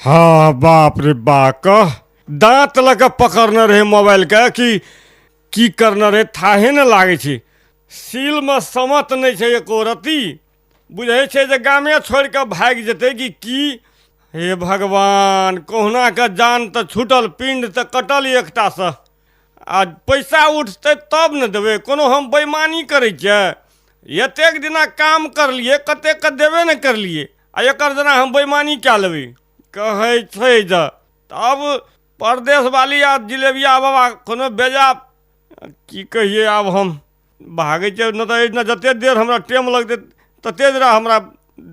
हँ, बाप रे बा, कह दाँत लऽ कऽ पकड़ने रहै मोबाइलके कि की करने रहै, थाहे ने लागै छै। सीलमे समत नहि छै एको रत्ती। बुझै छै जे गामे छोड़ि कऽ भागि जेतै कि की। हे भगवान, कहुना कऽ जान तऽ छूटल, पिण्ड तऽ कटल एकटासँ। आ पैसा उठतै तब ने देबै। कोनो हम बेईमानी करै छियै? एतेक दिना काम करलियै, कतेकके देबे नहि करलियै, आ एकर जेना हम बेईमानी कए लेबै? कहै छै जे तब परदेशवाली आ जिलेबिया बाबा कोनो बेजा की कहियै। आब हम भागै छियै, नहि तऽ एहिठिना जतेक देर हमरा टाइम लगतै ततेक देर हमरा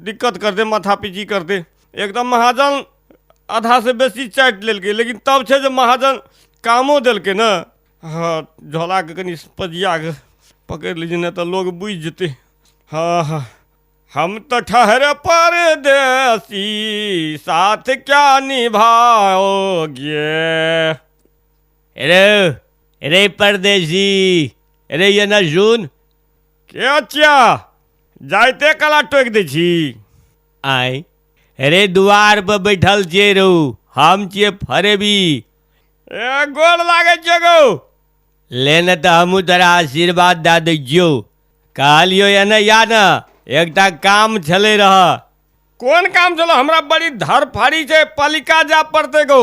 दिक्कत करतै, माथा पीची करतै। एकदम महाजन आधासँ बेसी चाटि लेलकै, लेकिन तब छै जे महाजन कामो देलकै ने। हँ, झोलाके कनि पजियाके पकड़ि लै छी, नहि तऽ लोग बुझि जेतै। हँ हँ, हम तऽ ठहरे परदेसी, साथ क्या निभाओगे। अरे अरे परदेसी, अरे ये ना सुन। के छिया? जाइते कला टोकि दै छी। आय, अरे दुआर पर बैठल छियै रौ, हम छियै फरेबी। ए, गोर लागै छियै गौ। ले ने तऽ हमहूँ तोरा आशीर्वाद दए दै छियौ। कहलियौ एने या ने, एकटा काम छलै रह। कोन काम छलो? हमरा बड़ी धरफड़ी छै, पलिका जाय पड़तै गौ,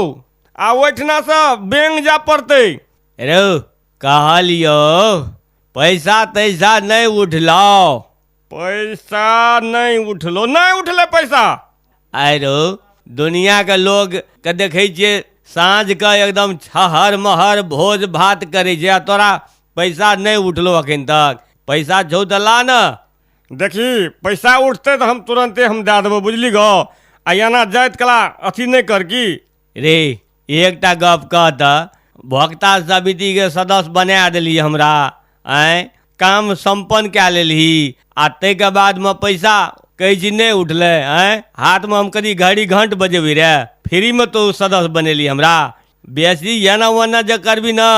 आ ओहिठिनासँ बैंक जाय पड़तै। रौ, कहलियौ पैसा तैसा नहि उठलौ? पैसा नहि उठलो, नहि उठलै पैसा। आइ रौ, दुनियाके लोकके देखै छियै साँझके एकदम छहर महर भोज भात करै छै, आ तोरा पैसा नहि उठलौ अखन तक? पैसा छौ तऽ ला ने। देखी, पैसा उठतै तऽ हम तुरन्ते हम दए देबौ, बुझली गौ? आ एना जाइत कला अथी नहि कर की। रे, एकटा गप कह तऽ, भोक्ता समितिके सदस्य बना देली हमरा, आँय, काम सम्पन्न कए लेलही, आ ताहिके बादमे पैसा कहै छी नहि उठलै? आँय, हाथमे हम कनि घड़ी घंट बजेबै रे? फ्रीमे तो सदस्य बनेली हमरा। बेसी एना ओना जे करबी ने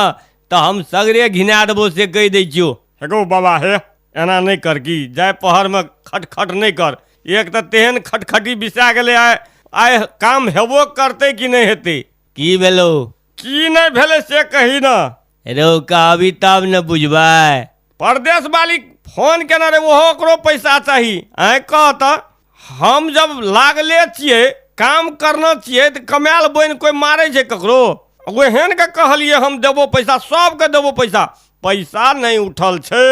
तऽ हम सगरे घिना देबौ, से कहि दै छियौ। हे गौ बाबा, हे, एना नहि कर की, जाय पहरमे खटखट नहि कर। एक तऽ तेहन खटखटी बिसा गेलै आइ। आइ काम हेबो करतै कि नहि हेतै? की भेलौ? की नहि भेलै से कही ने। रौ, कहबी तब ने बुझबै। परदेश वाली फोन केने रहे, ओहो ओकरो पैसा चाही। आँय, कह तऽ, हम जब लागले छियै, काम करना छियै, तऽ कमायल बनि कोइ मारै छै ककरो? ओहन के कहलियै हम देबो पैसा, सबके देबो पैसा। पैसा नहि उठल छै।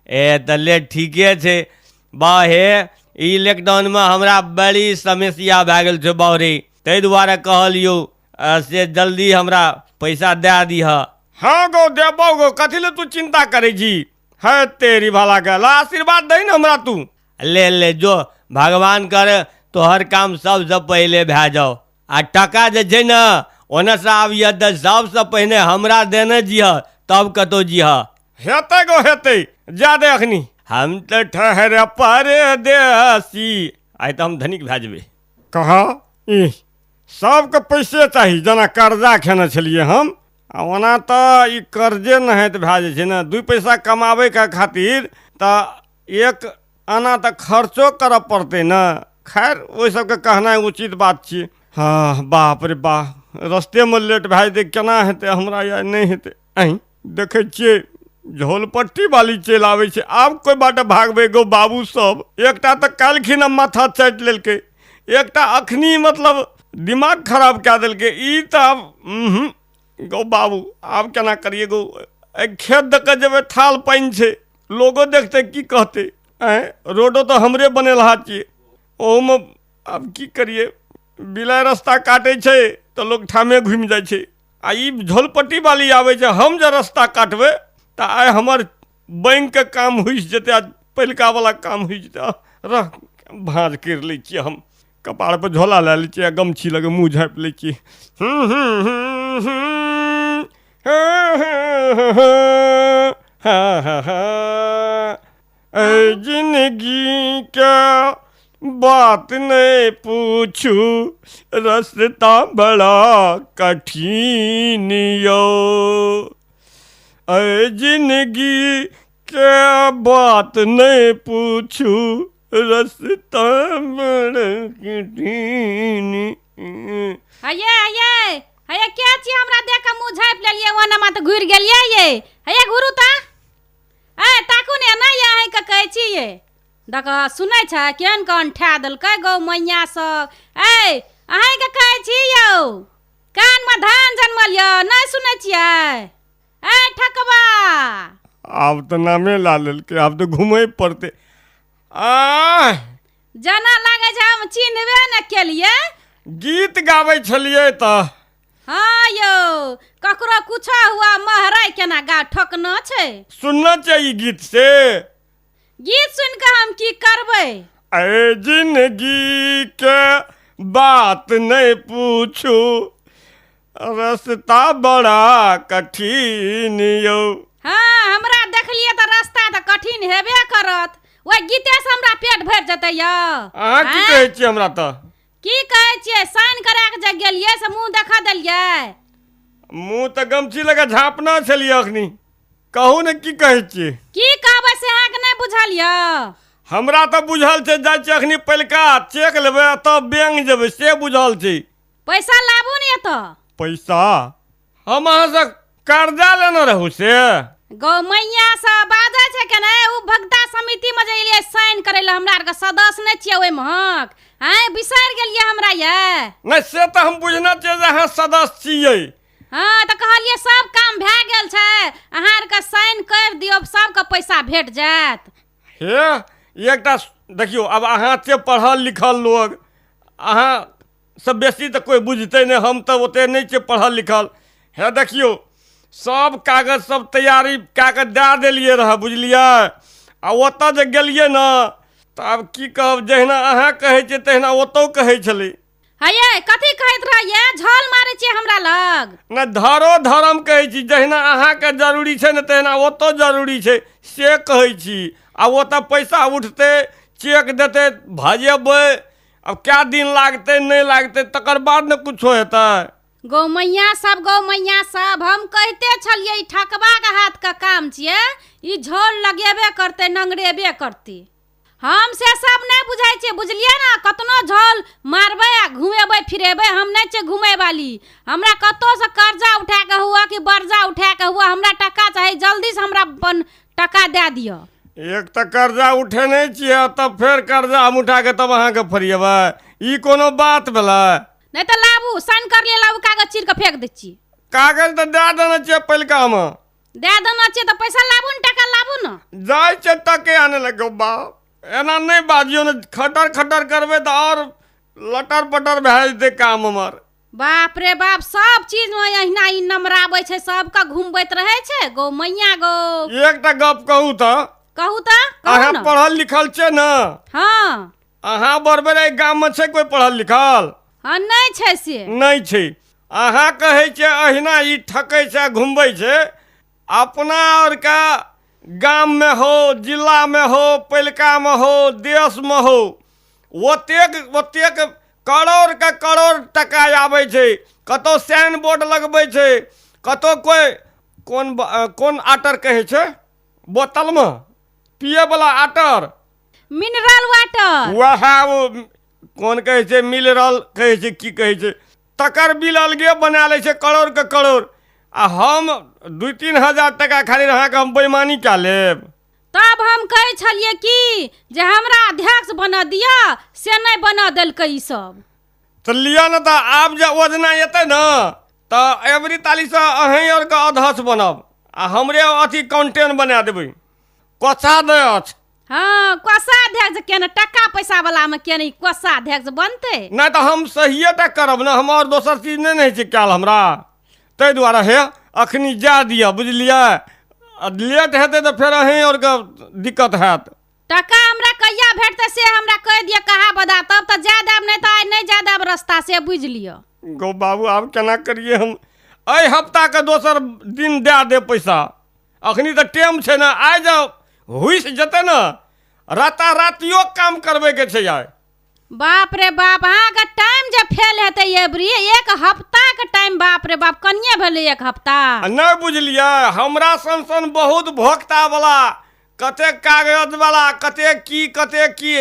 ए तऽ ले, ठीके छै। बा हे, ई लॉकडाउनमे हमरा बड़ी समस्या भए गेल छै बाउरे, ताहि दुआरे कहलियौ से जल्दी हमरा पैसा दए दिहऽ। हँ गौ, देबौ गौ, कथी लए तू चिन्ता करै छी? है तेरी भला के ला, आशीर्वाद दही ने हमरा तू। ले ले, जो भगवान करे तोहर काम सबसँ पहिले भए जाओ, आ टका जे छै ने ओन्नऽसँ आबिह तऽ सबसँ पहिने हमरा देने जिह, तब कतहु जिह। हेतै गो हेतै, जा दे अखनी। हम तऽ ठहरे परदेसी, आइ तऽ हम धनिक भए जेबै। कह, ई सबके पैसे चाही, जेना कर्जा खेने छलियै हम। आ ओना तऽ ई कर्जे नहाइत भए जाइ छै ने, दू पैसा कमाबैके खातिर तऽ एक आना तऽ खर्चो करऽ पड़तै ने। खैर, ओहि सबके कहनाइ उचित बात छियै। हँ, बाप रे बा, रस्तेमे लेट भए जेतै, केना हेतै हमरा? या नहि हेतै। अहीं देखै छियै, झोलपट्टी वाली चलि आबै छै। आब कोइ बाटे भागबै गो बाबू सब? एकटा तऽ काल्हिखिन माथा चाटि लेलकै, एकटा अखनी मतलब दिमाग खराब कए देलकै ई तऽ। आब उहुँ, गौ बाबू, आब केना करियै गौ? एहि खेत दऽ कऽ जेबै, थाल पानि छै, लोगो देखतै, की कहतै? आँय, रोडो तऽ हमरे बनेलहा छियै, ओहूमे आब की करियै? बिलाइ रस्ता काटै छै तऽ लोक ठामे घुमि जाइ छै, आ ई झोलपट्टी वाली आबै छै, हम जे रस्ता काटबै तऽ आइ हमर बैंकके काम हुसि जेतै आ पहिलका वाला काम हुसि जेतै। रह, भाँज करि लै छियै हम, कपार पर झोला लए लै छियै आ गमछी लऽ कऽ मुँह झाँपि लै छियै। हूँ हूँ हूँ हूँ हँ हँ हँ हँ। एहि जिनगीके बात नहि पूछू, रस्ता बड़ा कठिन यौ। एहि जिनगीके बात नहि पूछू, रस्ता बड़ा कठिन। हये हये हये, के छी? हमरा देख के मुँह झाँपि लेलियै, ओना तऽ घुरि गेलियै ये। हये घुरू तऽ, ए ताकू ने एना ये, अहीँके कहै छी ये। देख, सुनै छै केहन केहन ठा देलकै गौ मैया सब। ए अहीँके कहै छी यौ, कानमे धान जनमल यऽ, नहि सुनै छियै? ए ठकबा, आब तऽ नामे ला लेलकै, आब तऽ घुमै पड़तै। आह, जेना लागै छै हम चिन्हबे ने केलियै। गीत गाबै छलियै तऽ। हँ यौ, ककरो कुछो हुआ महराइ केना गा ठकना छै। सुनना चाहिए गीत से। गीत सुनि कऽ हम की करबै? ऐ जिंदगी के बात नहीं पूछू, रास्ता बड़ा कठिन यौ। हँ, हमरा देखलियै तऽ रास्ता तऽ कठिन हेबे करत। ओहि गीतेसँ हमरा पेट भरि जेतै यौ? अहाँ की कहै छियै हमरा तऽ? की कहै छियै, साइन करा कऽ जे गेलियै से मुँह देखा देलियै? मुँह तऽ गमछी लगा झाँपना छलियै अखनी। कहू ने, की कहै छियै? की कहबै से अहाँके नहि बुझल यऽ? हमरा तऽ बुझल छै, जाइ छियै अखनी पहिलका चेक लेबै आ तब बैंक जेबै, से बुझल छै। पैसा लाबू ने एतऽ। पैसा? हम अहाँसँ कर्जा लेने रहू से। गौ मैया सब बाजै छै केना। ओ भगता समितिमे जे एलियै साइन करै लए, हमरा आरके सदस्य नहि छियै ओहिमे? आँय, बिसरि गेलियै हमरा ये? नहि, से तऽ हम बुझना छियै जे अहाँ सदस्य छियै। हँ, तऽ कहलियै सब काम भए गेल छै, अहाँ आरके साइन करि दियौ, सबके पैसा भेट जायत। हे, एकटा देखियौ, आब अहाँ छियै पढ़ल लिखल लोग, अहाँ से बेसी तऽ कोइ बुझतै नहि, हम तऽ ओतेक नहि छियै पढ़ल लिखल। हे देखियौ, सब कागज सब तैयारी कए कऽ दए देलियै रहए, बुझलियै? आ ओतऽ जे गेलियै ने तऽ आब की कहब, जहिना अहाँ कहै छियै तहिना ओतहु कहै छलै। हे ये, कथी कहैत रहियै? झोल मारै छियै हमरा लग? नहि, धरो धरम कहै छी, जहिना अहाँके जरूरी छै ने तहिना ओतऽ जरूरी छै, से कहै छी। आ ओतऽ पैसा उठतै, चेक देतै, भजेबै, आब कए दिन लागतै नहि लागतै, तकर बाद ने कुछो हेतै। गौ मैया सब, गौ मैया सब, हम कहिते छलियै ई ठकबाके हाथके काम छियै, ई झोल लगेबे करतै, नंगरेबे करतै। हम से सब नहि बुझै छियै, बुझलियै ने? कतनो झोल मारबै आ घुमेबै फिरेबै, हम नहि छियै घुमै वाली। हमरा कतहुसँ कर्जा उठा कऽ हुआ कि बर्जा उठा कऽ हुआ, हमरा टका चाही, जल्दीसँ हमरा अपन टका दए दिअ। एक तऽ कर्जा उठेने छियै, तब फेर कर्जा हम उठा कऽ तब अहाँके फरिएबै, ई कोनो बात भेलै? नहि तऽ लाबू, साइन कर लिए, लाबू कागज, चीर कऽ फेंक दै छी। कागज तऽ दए देने छियै पहिलकामे। दए देने छियै तऽ पैसा लाबू ने, टका लाबू ने। जाइ छै टके आने लए। गौ बाप, एना नहि बाजियौ ने, खटर खटर करबै तऽ आओर लटर पटर भए जेतै काम हमर। बाप रे बाप, सब चीजमे अहिना ई नमराबै छै, सबके घुमबैत रहै छै। गौ मैया गौ। एकटा गप कहू तऽ। कहू तऽ, कहू अहाँ ने। पढ़ल लिखल छियै ने? हँ। अहाँ बरबर एहि गाममे छै कोइ पढ़ल लिखल? हँ, नहि छै से। नहि छै। अहाँ कहै छियै अहिना ई ठकै छै आ घुमबै छै। अपना आरके गाममे हो, जिलामे हो, पहिलकामे हो, देशमे हो, ओतेक ओतेक करोड़के करोड़ टका आबै छै। कतहु साइन बोर्ड लगबै छै, कतहु कोइ कोन कोन आटर कहै छै, बोतलमे पियैवला आटर, मिनरल वाटर। वएह, ओ कोन कहै छै, मिनरल कहै छै, की कहै छै, तकर बिल अलगे बना लै छै, करोड़के करोड़। आ हम 2-3 हजार टाका खाली अहाँके हम बेईमानी कए लेब? तब हम कहै छलियै कि जे हमरा अध्यक्ष बना दिअ, से नहि बना देलकै ई सब। तऽ लिअ ने, तऽ आब जे योजना एतै ने तऽ एवरी तालीसँ अहीँ आरके अध्यक्ष बनब आ हमरे अथी काउंटेन बना देबै, कोषाध्यक्ष। हँ, कोषाध्यक्ष केना? टका पैसा वाला मे केना ई कोषाध्यक्ष बनतै? नहि तऽ हम सहिए टा करब ने, हम आओर दोसर चीज नहि ने होइ छै कयल हमरा, ताहि दुआरे। हे, अखनी जा दिअ, बुझलियै? आ लेट हेतै तऽ फेर अहीँ आरके दिक्कत हैत। टका हमरा कहिया भेटतै से हमरा कहि दिअ, कहा बदा, तब तऽ जाय देब, नहि तऽ आइ नहि जाय देब रास्ता, से बुझि लिअ। गौ बाबू, आब केना करियै हम? एहि हफ्ताके दोसर दिन दए देब पैसा। अखनी तऽ टाइम छै ने, आइ जब हुसि जेतै ने, रातारातियो काम करबैके छै आइ। बाप रे बाप, अहाँके टाइम जे फेल हेतै एबरी, एक हफ्ताके टाइम, बाप रे बाप, कनिये भेलै एक हफ्ता? आ नहि बुझलियै, हमरा सन सन बहुत भोक्तावला, कतेक कागजवला, कतेक की, कतेक की।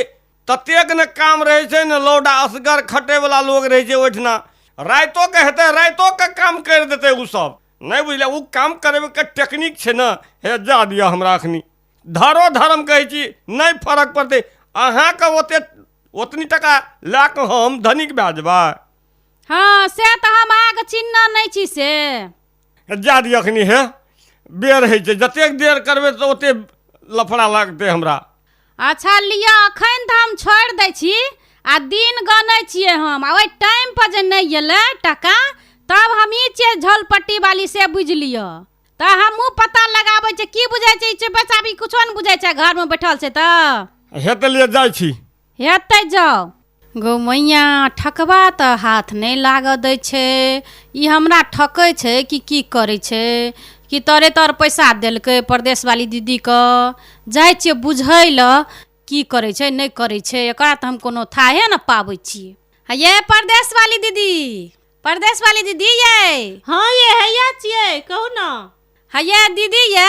ततेक ने काम रहै छै ने, लौडा असगर खटैवला लोक रहै छै ओहिठिना। रातिओके हेतै, रातिओके काम करि देतै ओ सब। नहि बुझलियै, ओ काम करैके टेक्निक छै ने। हे जा दिअ हमरा एखनी धरो धर्म कहै छी, नहि फरक पड़तै अहाँके। ओते ओतनी टका लए कऽ हम धनिक भए जेबै? हँ, से तऽ हम अहाँके चिन्ह नहि छी से। जा दिअ एखनी, हे बेर होइ छै, जतेक देर करबै तऽ ओतेक लफड़ा लागतै हमरा। अच्छा लिअ, अखन तऽ हम छोड़ि दै छी आ दिन गनै छियै हम, आ ओहि टाइमपर जे नहि एलै टका तब हम ई छियै झोलपट्टी वाली, से बुझि लिअ। तऽ हमहूँ पता लगाबै छियै। की बुझै छै ई बच्चा भी कुछो नहि बुझै छै, घरमे बैठल छै तऽ। हेतै, लिए जाइ छी। हेतै, जाउ। गौ मैया, ठकबा तऽ हाथ नहि लागऽ दै छै। ई हमरा ठकै छै कि की करै छै? कि तरे तर पैसा देलकै परदेशवाली दीदीके? जाइ छियै बुझै लए, की करै छै नहि करै छै। एकरा तऽ हम कोनो थाहे ने पाबै छियै। हे ये परदेशवाली दीदी, परदेशवाली दीदी ये। हँ ये, हैया छियै, कहू ने। हे ये दीदी ये।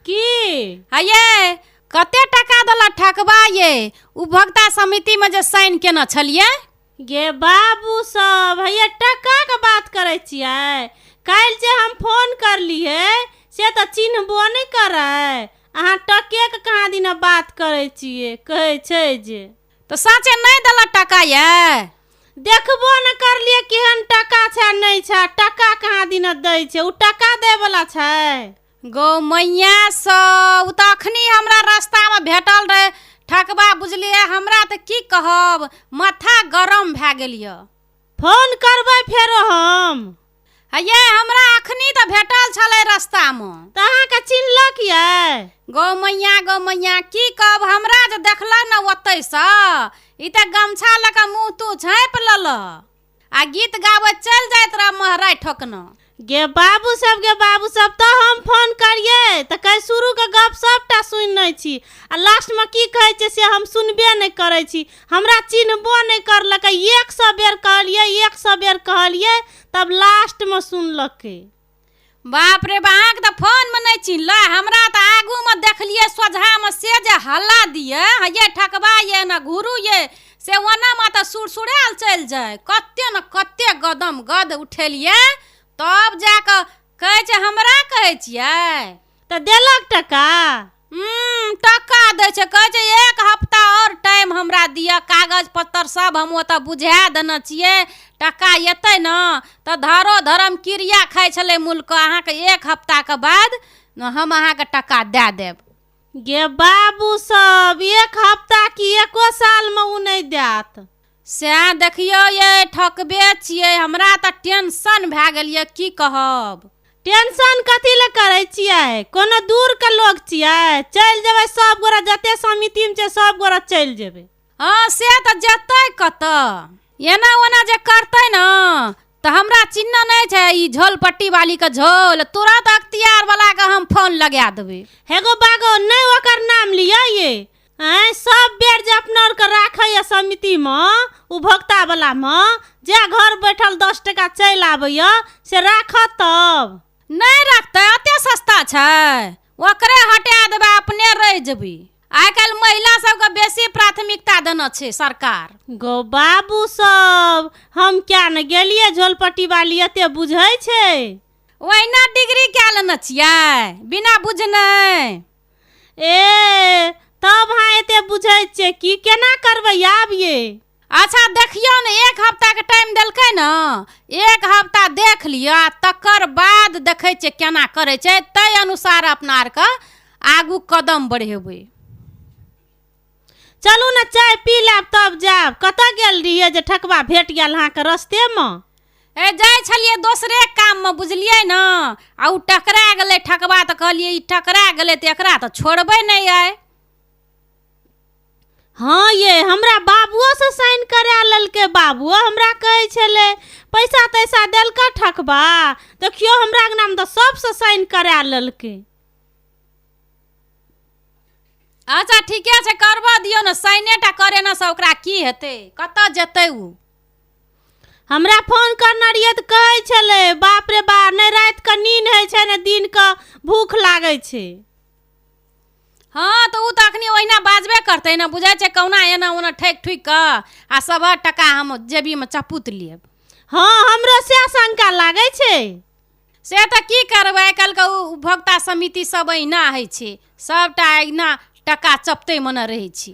की? हे ये, कते टका देलक ठकबा ये, उपभोक्ता समितिमे जे साइन केने छलियै? गे बाबू सब, हैया टकाके बात करै छियै? काल्हि जे हम फोन करलियै से तऽ चिन्हबो नहि करै। अहाँ टकेके कहाँ दिना बात करै छियै, कहै छै जे। तऽ साँचे नहि देलक टका ये? देखबो ने करलियै केहन टका छै आ नहि छै। टका कहाँ दिना दै छै? ओ टका दै वला छै? गौ मैया सँ, ओ तऽ अखनी हमरा रास्तामे भेटल रहै ठकबा, बुझलियै? हमरा तऽ की कहब, माथा गरम भए गेल यऽ। फोन करबै फेरो हम। हे ये, हमरा अखनी तऽ भेटल छलै रस्तामे। तऽ अहाँके चिन्हलक ये? गौ मैया, गौ मैया, की कहब, हमरा जे देखलक ने ओतैसँ, ई तऽ गमछा लऽ कऽ मुँह तू झाँपि लेलक आ गीत गाबैत चलि जाइत रह महराइ ठोकना। गे बाबू सब, गे बाबू सब, तऽ हम फोन करियै तऽ कहै शुरूके गप सबटा सुनि लै छी आ लास्टमे की कहै छै से हम सुनबे नहि करै छी। हमरा चिन्हबो नहि करलकै। 100 बेर कहलियै, 100 बेर कहलियै तब लास्टमे सुनलकै। बाप रे बा, अहाँके तऽ फोनमे नहि चिन्हलै, हमरा तऽ आगूमे देखलियै सोझामे, से जे हल्ला दियै, हे ठकबा ये ने घुरू ये, से ओनामे तऽ सुरसुरायल चलि जाय। कते ने कते गदम गद उठेलियै तब जा कऽ कहै छै, हमरा कहै छियै। तऽ देलक टका? टका दै छै, कहै छै एक हफ्ता आओर टाइम हमरा दिअ, कागज पत्तर सब हम ओतऽ बुझा देने छियै, टका एतै ने तऽ धरो धरम क्रिया खाइ छलै मुल्क, अहाँके एक हफ्ताके बाद हम अहाँके टका दए देब। गे बाबू सब, एक हफ्ता की एको सालमे ओ नहि देत। सएह देखियौ ये, ठकबे छियै। हमरा तऽ टेंशन भए गेल यऽ, की कहब। टेंशन कथी लए करै छियै? कोनो दूरके लोक छियै? चलि जेबै सब गोरा, जते समितिमे छै सब गोरा चलि जेबै। हँ, से तऽ जेतै कतऽ? एना ओना जे करतै ने तऽ हमरा चिन्ह नहि छै ई झोलपट्टी वालीके झोल, तुरंत अख्तियार वालाके हम फोन लगा देबै। हेगो बागो, नहि ओकर नाम लिअ ये। आँय, सब बेर जे अपना आरके राखैए समितिमे उपभोक्ता वलामे, जे घर बैठल 10 टका चलि आबैए से राखत तब? नहि रखतै? एते सस्ता छै? ओकरे हटा देबै, अपने रहि जेबै। आइ काल्हि महिला सबके बेसी प्राथमिकता देने छै सरकार। गौ बाबू सब, हम क्या ने गेलियै, झोलपट्टी वाली एते बुझै छै। ओहिना डिग्री कए लेने छियै बिना बुझने। ए तब अहाँ एते बुझै छियै, की केना करबै आब ये? अच्छा देखियौ ने, एक हफ्ताके टाइम देलकै ने, एक हफ्ता देख लिअ आ तकर बाद देखै छियै केना करै छै, ताहि अनुसार अपना आरके आगू कदम बढ़ेबै। चलू ने, चाय पी लेब तब जायब। कतऽ गेल रहियै जे ठकबा भेट गेल अहाँके रस्तेमे? ए जाइ छलियै दोसरे काममे, बुझलियै ने, आ ओ टकरा गेलै ठकबा, तऽ कहलियै ई टकरा गेलै तऽ एकरा तऽ छोड़बै नहि आइ। हँ ये, हमरा बाबुओसँ साइन करा लेलकै। बाबुओ हमरा कहै छलै, पैसा तैसा देलकै ठकबा? देखियौ, हमरा अङ्गनामे तऽ सबसँ साइन करा लेलकै। अच्छा ठीके छै, करबऽ दियौ ने। साइने टा करेनेसँ ओकरा की हेतै? कतऽ जेतै ओ? हमरा फोन करने रहियै तऽ कहै छलै, बाप रे बा, नहि रातिके नीन होइ छै ने दिनके भूख लागै छै। हँ, तऽ ओ तऽ अखनी ओहिना बाजबे करतै ने। बुझै छै कहुना एना ओना ठकि ठुकि कऽ आ सभक टका हम जेबीमे चपूत लेब। हँ, हमरो सएह शंका लागै छै। से तऽ की करबै, आइ काल्हिके उपभोक्ता समिति सब अहिना होइ छै, सबटा अहिना टका चपतै मने रहै छै।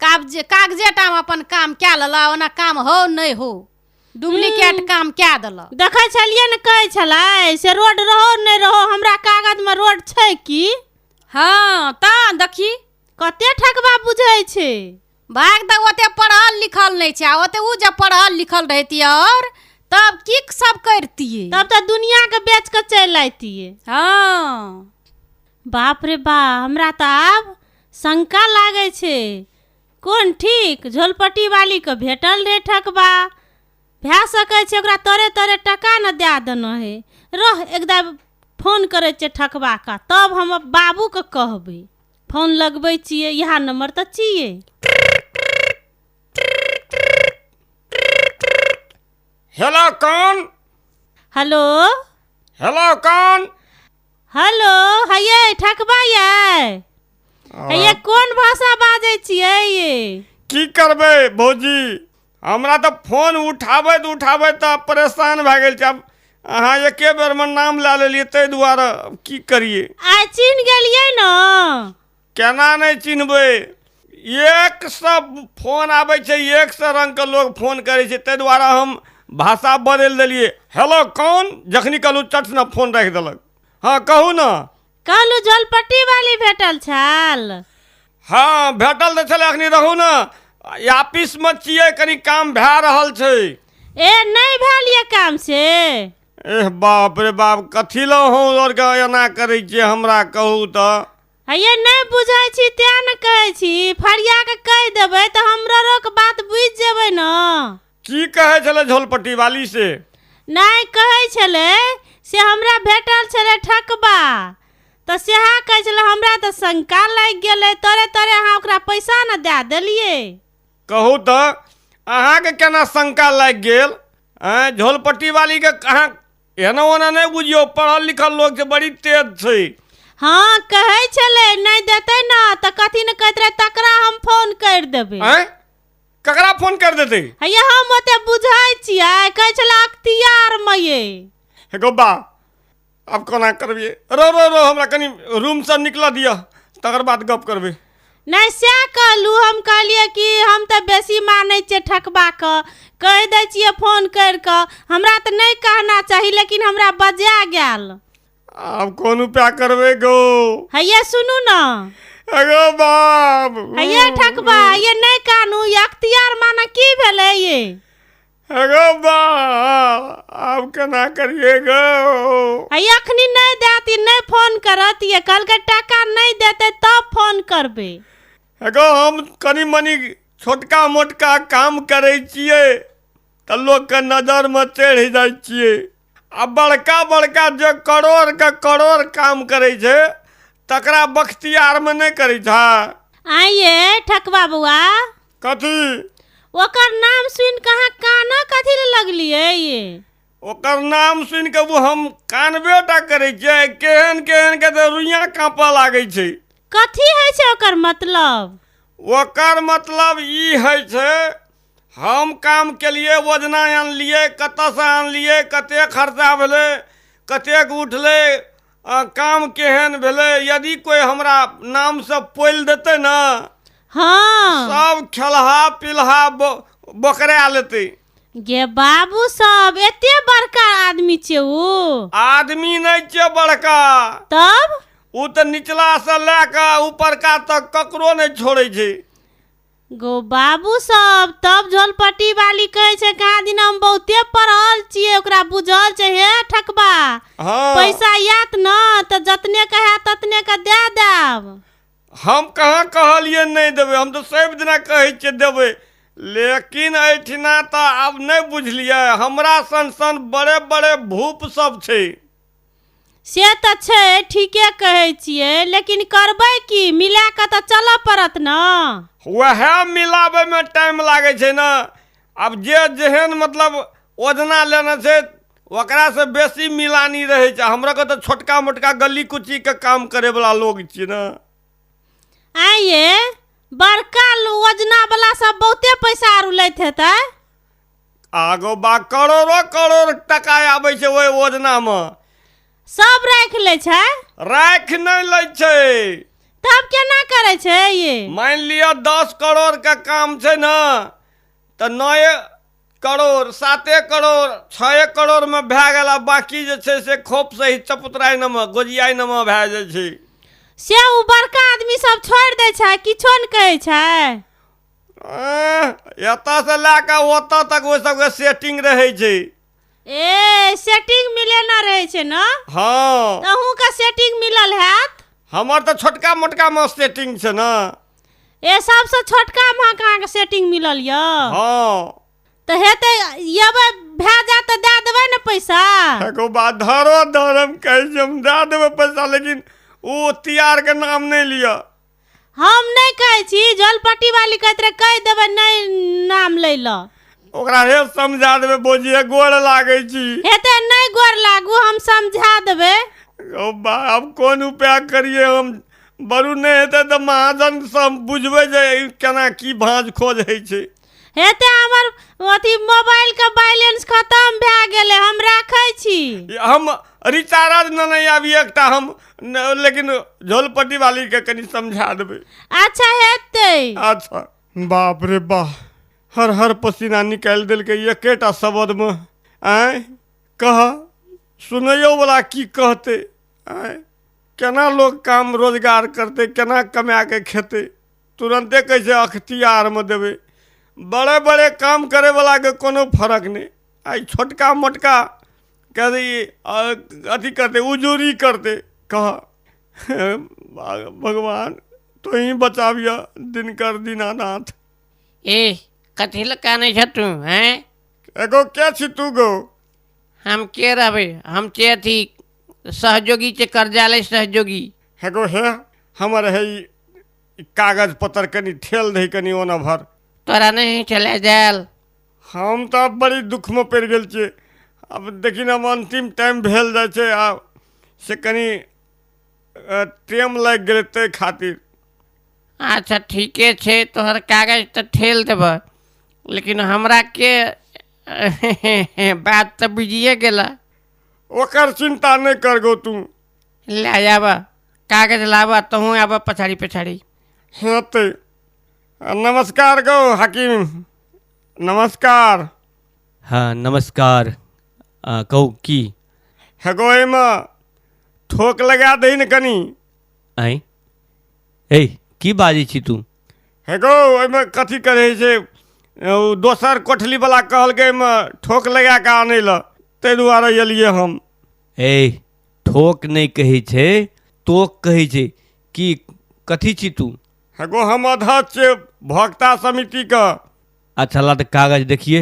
कागजे कागजेटामे अपन काम कए लेलक, ओना काम हो नहि हो, डुप्लीकेट काम कए देलक। देखै छलियै ने, कहै छलै से रोड रहो नहि रहो, हमरा कागजमे रोड छै की। हँ तऽ देखी कते ठकबा बुझै छै। भाग तऽ ओते पढ़ल लिखल नहि छै, आ ओते ओ जे पढ़ल लिखल रहितियै आओर तब की सब करितियै। तब तऽ दुनियाके बेच कऽ चलि अयतियै। हँ। बाप रे बा, हमरा तऽ आब शंका लागै छै। कोन ठीक, झोलपट्टी वालीके भेटल रहै ठकबा, भए सकै छै ओकरा तोरे तोरे टका ने दए देना है। रह, एकदा फोन करै छियै ठकबाके, तब हम बाबूके कहबै। फोन लगबै छियै, इएह नंबर तऽ छियै। हेलो, कौन? हेलो। हेलो, कौन? हेलो, हये ठकबा यै, हये कोन भाषा बाजै छियै ये? की करबै भौजी, हमरा तऽ फोन उठाबैत उठाबैत तऽ परेशान भए गेल छै। आब अहाँ एके बेरमे नाम लए लेलियै, ताहि दुआरे आब की करियै। आइ चिन्ह गेलियै ने? केना नहि चिन्हबै, 100 फोन आबै छै, 100 रङ्गके लोग फोन करै छै, ताहि दुआरे हम भाषा बदलि देलियै। हेलो कौन जखनी कहलहुँ, चट ने फोन राखि देलक। हँ, कहू ने। कहलहुँ झोलपट्टी वाली भेटल छल? हँ, भेटल तऽ छलै। अखनी रहू ने, ऑफिसमे छियै, कनि काम भए रहल छै। ए, नहि भेल ये काम से? एह बाप रे बाप, कथी लए अहूँ आरके एना करै छियै, हमरा कहू तऽ। हये नहि बुझै छी तें ने कहै छी, फरिया के कहि देबै तऽ हमरो के बात बुझि जेबै ने। की कहै छलै झोलपट्टी वाली से? नहि कहै छलै से, हमरा भेटल छलै ठकबा, तऽ सएह कहै छलै, हमरा तऽ शंका लागि गेलै, तोरे तोरे अहाँ ओकरा पैसा ने दए देलियै। कहू तऽ, अहाँके केना शंका लागि गेल? आँय, झोलपट्टी वालीके अहाँ एना ओना नहि बुझियौ, पढ़ल लिखल लोक छै, बड़ी तेज छै। हँ, कहै छलै नहि देतै ने तऽ कथी ने कहैत रहै, तकरा हम फोन करि देबै। आँय, ककरा फोन कर देतै? हैया हम ओते बुझै छियै, कहै छलै अख्तियारमे ये। हे गो बा, आब कोना करबियै? रो रो रो, हमरा कनि रूमसँ निकलऽ दिअ, तकर बाद गप करबै। नहि, सएह कहलहुँ, हम कहलियै कि हम तऽ बेसी मानै छियै ठकबाके, कहि दै छियै फोन करि कऽ। हमरा तऽ नहि कहना चाही, लेकिन हमरा बजा गेल। आब कोन उपाय करबै गो? हैया सुनू ने। अगो बाप। हैया ठकबा, हैया नहि कानू, ई अख्तियार माने की भेलै ये? अगो बा, आब केना करियै गो? हैया अखनी नहि देत, ई नहि फोन करत ये, कहलकै टाका नहि देतै तब फोन करबै। एगो हम कनि मनि छोटका मोटका काम करै छियै तऽ लोकके नजरमे चढ़ि जाइ छियै, आ बड़का बड़का जे करोड़के करोड़ काम करै छै, तकरा बख्तियारमे नहि करै छै। आँय ये ठकबा बौआ। कथी? ओकर नाम सुनि कऽ अहाँ कानऽ कथी लए लगलियै ये? ओकर नाम सुनि कऽ ओ हम कानबे टा करै छियै, केहन केहन के तऽ रुइयाँ काँपऽ लागै छै। कथी होइ छै ओकर मतलब? ओकर मतलब ई होइ छै, हम काम केलियै, योजना आनलियै, कतऽसँ आनलियै, कतेक खर्चा भेलै, कतेक उठलै, काम केहन भेलै, यदि कोइ हमरा नामसँ पोलि देतै ने, सब खेलहा पिलहा बोकरा लेतै। गे बाबू सब, एते बड़का आदमी छै ओ? आदमी नहि छै बड़का। तब? ओ तऽ निचलासँ लए कऽ ऊपरका तक ककरो नहि छोड़ै छै। गो बाबू सब, तब झोलपट्टी वाली कहै छै कहाँ दिन हम बहुते पढ़ल छियै, ओकरा बुझल छै। हे ठकबा। हँ। पैसा आयत ने तऽ जतने के हैत ततने के दए देब। हम कहाँ कहलियै नहि देबै? हम तऽ सब दिना कहै छियै देबै, लेकिन एहिठिना तऽ आब नहि बुझलियै, हमरा सन सन बड़े बड़े भूप सब छै। से तऽ छै, ठीके कहै छियै, लेकिन करबै की, मिला कऽ तऽ चलऽ पड़त ने। वएह मिलाबैमे टाइम लागै छै ने। आब जे जेहन मतलब योजना लेने छै, ओकरासँ बेसी मिलानी रहै छै। हमरा के तऽ छोटका मोटका गली कुचीके काम करैवला लोग छियै ने। आइये बड़का योजना वाला सब बहुते पैसा आरू लैत हेतै। आगो बा करोड़ो करोड़ टका आबै छै ओहि योजनामे। सब राखि लै छै? राखि नहि लै छै। तब केना करै छै ये? मानि लिअ 10 करोड़ के काम छै ने, तऽ 9 करोड़ 7 करोड़ 6 करोड़ मे भए गेल, आ बाकी जे छै से खोप सहित चपुतराइ नमे गोजियाइ नमे भए जाइ छै। से ओ बड़का आदमी सब छोड़ि दै छै, किछो नहि कहै छै? एतऽ से लए कऽ ओतऽ तक ओहि सबके सेटिंग रहै छै। ए, सेटिंग मिलेना रहै छै ने? हँ। अहूँके सेटिंग मिलल हैत? हमर तऽ छोटका मोटका मे सेटिंग छै ने। ए, सबसँ छोटका महक अहाँके सेटिंग मिलल यऽ? हँ। तऽ हेतै, एबै भए जायत तऽ दए देबै ने पैसा? एगो बात धरो धरम कहै छै, हम दए देबै पैसा, लेकिन ओ तियार के नाम नहि लिअ। हम नहि कहै छी, जलपट्टी वाली कहैत रहे कहि देबै नहि नाम लै लए। ओकरा हे समझा देबै भौजी, हे गोर लागै छी। हेतै, नहि गोर लागू, हम समझा देबै। ओ बा, आब कोन उपाय करियै हम? बरू नहि हेतै तऽ महाजनसँ हम बुझबै जे ई केना की भाँज खोज होइ छै। हेतै, हमर अथी मोबाइलके बैलेंस खतम भए गेलै, हम राखै छी। हम रिचार्ज ने नहि आबी एकटा हम लेकिन झोलपट्टी वालीके कनि समझा देबै। अच्छा, हेतै। अच्छा, बाप रे बाह, हर हर पसीना निकालि देलकै एकेटा शब्दमे। आँय कह, सुनैयो वाला की कहतै? आँय, केना लोक काम रोजगार करतै? केना कमा कऽ खेतै? तुरन्ते कहै छै अख्तियारमे देबै। बड़े बड़े काम करैवलाके कोनो फरक नहि, आ ई छोटका मोटका कहतै ई अथी करतै, उजूरी करतै। कह भगवान, तोही बचाबिह दिनकर दीनानाथ। ए, कथी लए कानै छ तू, हैं? एगो के छी तू गो? हम के रहबै? हम छियै अथी सहयोगी छै, कर्जालय सहयोगी। हेगो हे, हमर है ई कागज पत्तर कनि ठेल दही कनि ओना भर। तोरा नहि चले जायल? हम तऽ आब बड़ी दुखमे पड़ि गेल छियै। आब देखी ने, आब अन्तिम टाइम भेल जाइ छै, आब से कनि टेम लागि गेलै ताहि खातिर। अच्छा, ठीके छै, तोहर कागज तऽ ठेल देबह, लेकिन हमरा के बात तऽ बुझिए गेल। ओकर चिन्ता नहि कर गो तू। ले आब कागज, लाब, तहूँ आब पछाड़ी पछाड़ी। हेतै। नमस्कार गौ हाकिम, नमस्कार। हँ, नमस्कार। कहू की? हेगो, एहिमे ठोक लगा दही ने कनि। आँय, ए, की बाजै छी तू? हेगो, ओहिमे कथी करै छै, ओ दोसर कोठलीवला कहलकै एहिमे ठोक लगा कऽ आनै लए, ताहि दुआरे एलियै हम। ए, ठोक नहि कहै छै, तोक कहै छै। की कथी छी तू? हेगो, हम अध्यक्ष छियै भोक्ता समितिके। अच्छा, ला तऽ कागज देखिए।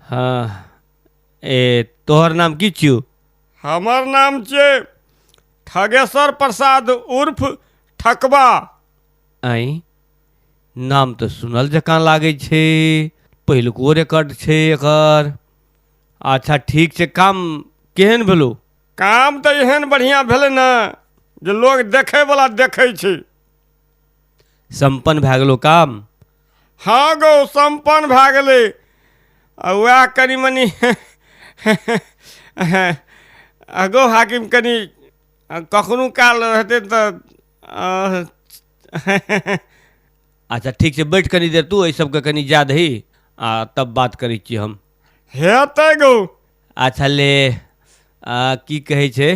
हँ, ए, तोहर नाम की छियौ? हमर नाम छियै ठगेश्वर प्रसाद उर्फ ठकबा। आँय, नाम तऽ सुनल जकाँ लागै छै, पहिलुको रिकॉर्ड छै एकर। अच्छा, ठीक छै। काम केहन भेलौ? काम तऽ एहन बढ़िआँ भेलै ने जे लोग देखैवला देखै छै। सम्पन्न भए गेलौ काम? हँ गौ, सम्पन्न भए गेलै। आ उएह कनि मनि गौ हाकिम, कनि कखनो काल हेतै तऽ अच्छा, ठीक छै, बैठ कनि देर तू, एहि सबके कनि जा दही आ तब बात करै छी हम। हेतै गौ। अच्छा, ले, की कहै छै,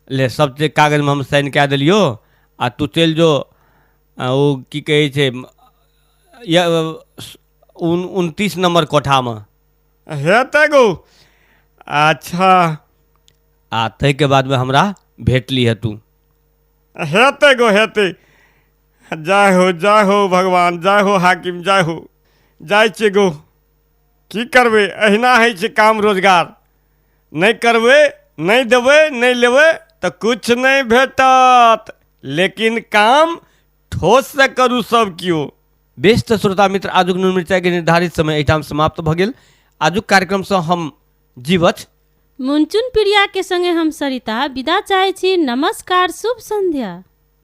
ले, सब चीज कागजमे हम साइन कए देलियौ आ तू चलि जो। ओ की कहै छै, 29 नम्बर कोठामे। हेतै गौ, अच्छा। आ ताहिके बादमे हमरा भेट लिहे तू। हेतै गो, हेतै। जय हो, जय हो भगवान, जय हो हाकिम, जय हो। जाइ छियै गो, की करबै? अहिना होइ छै काम रोजगार। नहि करबै, नहि देबै, नहि लेबै तऽ किछु नहि भेटत, लेकिन काम ठोससँ करू सब केओ। बेस तऽ श्रोता मित्र, आजुक नून मिरचाइके निर्धारित समय एहिठाम समाप्त भऽ गेल। आजुक कार्यक्रमसँ हम जीवछ मुनचुन प्रिया के संगे हम सरिता विदा चाहै छी। नमस्कार, शुभ संध्या।